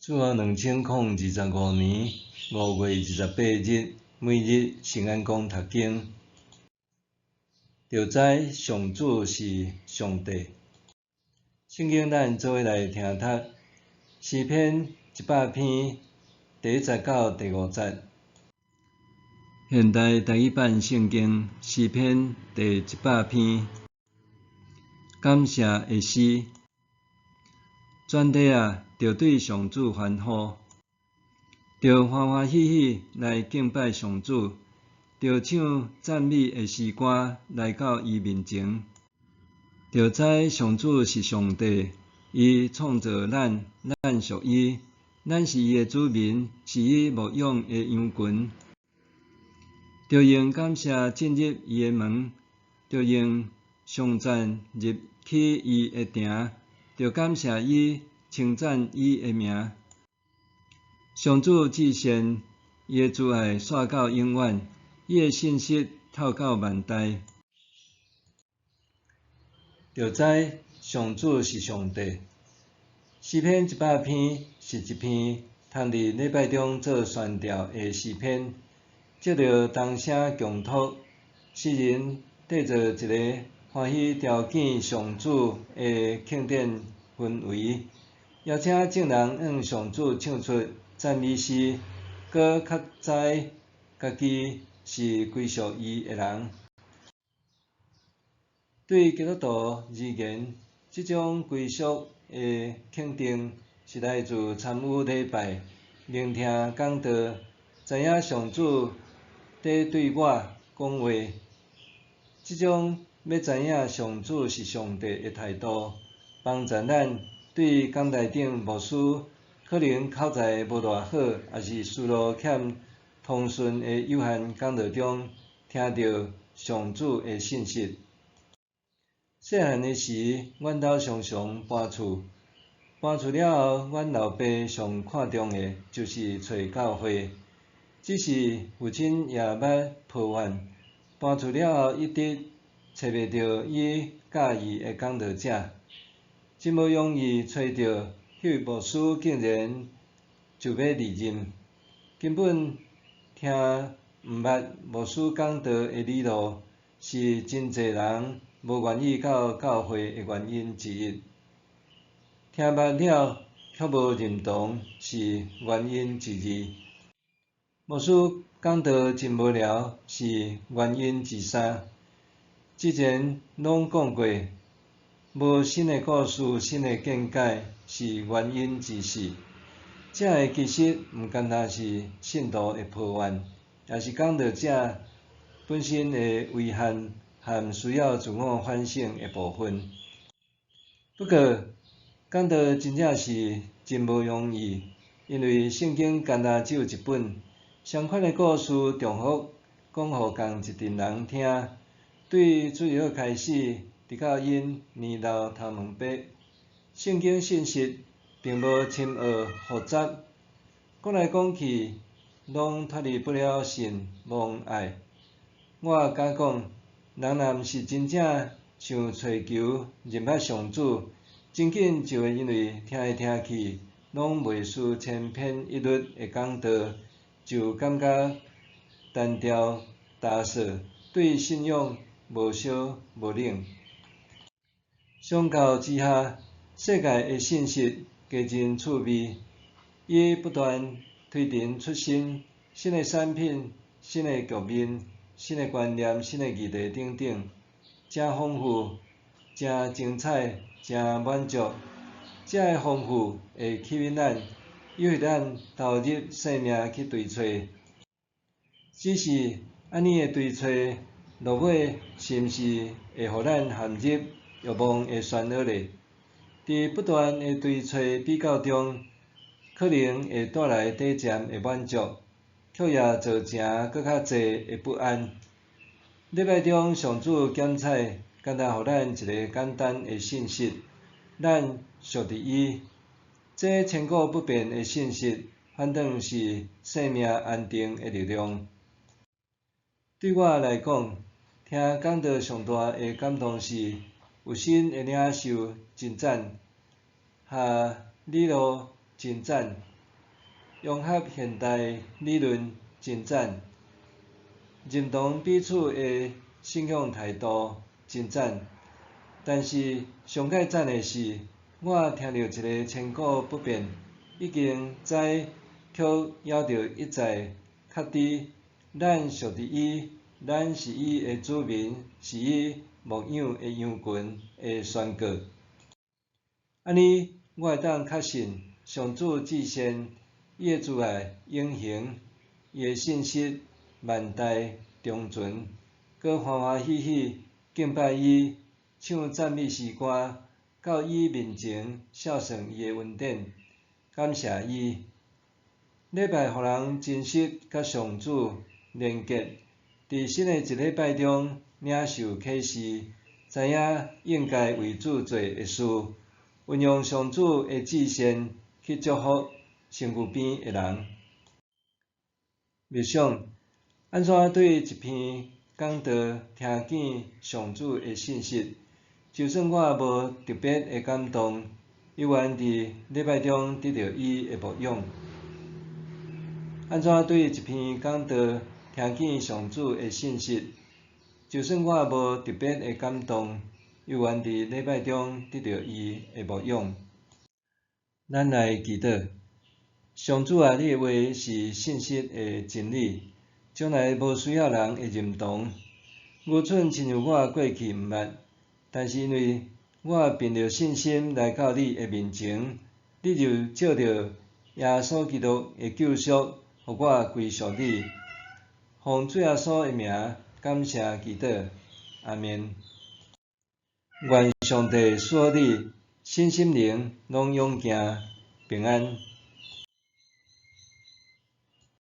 主後2025年5月28日，每日聖安公讀經，著知上主是上帝。聖經咱做伙來聽讀詩篇100篇第一節到第五節。現代台語版聖經詩篇第一百篇，感謝的詩。全地啊，著對上主歡呼，著歡歡喜喜來敬拜上主，著唱讚美的詩歌來到伊面前。著知上主是上帝，伊創造咱，咱屬伊，咱是伊的子民，是伊牧養的羊群。著用感謝進入伊的門，著用頌讚入去伊的埕。著感謝伊，稱讚伊的名。上主至善，伊的慈愛紲到永遠，伊的信實透到萬代。著知上主是上帝。詩篇一百篇是一篇通佇禮拜中做宣調的詩篇，藉著同聲共讀，詩人締造一个歡喜朝見上主的慶典氛圍，邀請眾人向上主唱出讚美詩，閣較知家己是歸屬伊的人。對基督徒而言，這種歸屬的肯定是來自參與禮拜、聆聽講道、知影上主佇對我講話。這種欲知影上主是上帝的態度，幫助咱對講台頂牧師可能口才無偌好，抑是思路欠通順的有限講道中，聽著上主的信息。細漢的時，阮兜常常搬厝，搬厝了後，阮老爸上看重的就是揣教會。只是父親也捌抱怨，搬厝了後一直揣袂著伊佮意的講道者，真無容易揣著，彼位牧師竟然就欲離任，根本聽毋捌牧師講道的理路，是真濟人無願意到教會的原因之一。聽捌了卻無認同，是原因之二。牧師講道真無聊，是原因之三。之前攏講過，無新的故事、新的見解，是原因之四。這个其實毋干焦是信徒的抱怨，也是講道者本身的遺憾和需要自我反省的部分。不過，講道真正是真無容易，因為聖經干焦只有一本，相款的故事重複講予仝一陣人聽，對主日開始，直到𪜶年老頭毛白，聖經信息並無深奧複雜，講來講去，攏脫離不了信、望、愛。我敢講，人若毋是真正想揣求認捌上主，真緊就會因為聽來聽去，攏袂輸千篇一律的講道，就感覺單調焦燥，對信仰無燒無冷。相較之下，世界的信息加真趣味，伊不斷推陳出新，新的產品、新的局面、新的觀念、新的議題等等，誠豐富、誠精彩、誠滿足。這个豐富會吸引咱，誘惑咱投入性命去追揣。只是按呢的追揣，落尾是毋是會予咱陷入欲望的漩渦裡？佇不斷的追揣比較中，可能會帶來短暫的滿足，卻也造成閣較濟的不安。禮拜中上主檢採，干焦予咱一个簡單的信息：咱屬佇伊。這千古不變的信息，反轉是生命安定的力量。對我來講，聽講道上大的感動是，有新的領袖真讚，哈理路真讚，融合現代理論真讚，認同彼此的信仰態度真讚。但是上蓋讚的是，我聽著一个千古不變、已經知卻猶著一再確知，咱屬佇伊，咱是伊的子民，是伊牧養的羊群的宣告。按呢，我會當確信上主至善，伊的慈愛永恆，伊的信實萬代長存，閣歡歡喜喜敬拜伊，唱讚美詩歌，到伊面前數算伊的恩典，感謝伊。禮拜予人真實佮上主連結，佇新的一禮拜中領受啟示，知影應該為主做的事，運用上主的至善去祝福身軀邊的人。默想，按怎對一篇講道聽見上主的信息？就算我無特別的感動，猶原佇禮拜中得著伊的牧養。按怎對一篇講道聽見上主的信息？就算我無特別的感動，猶原佇禮拜中得著伊的牧養。咱來祈禱，上主啊，你的話是信實的真理，從來無需要人的認同。愚蠢親像我過去毋捌，但是因為我憑著信心來到你的面前，你就藉著耶穌基督的救贖，予我歸屬你。奉主耶穌的名，感謝祈禱，阿們。願上帝賜予你身心靈攏勇健平安。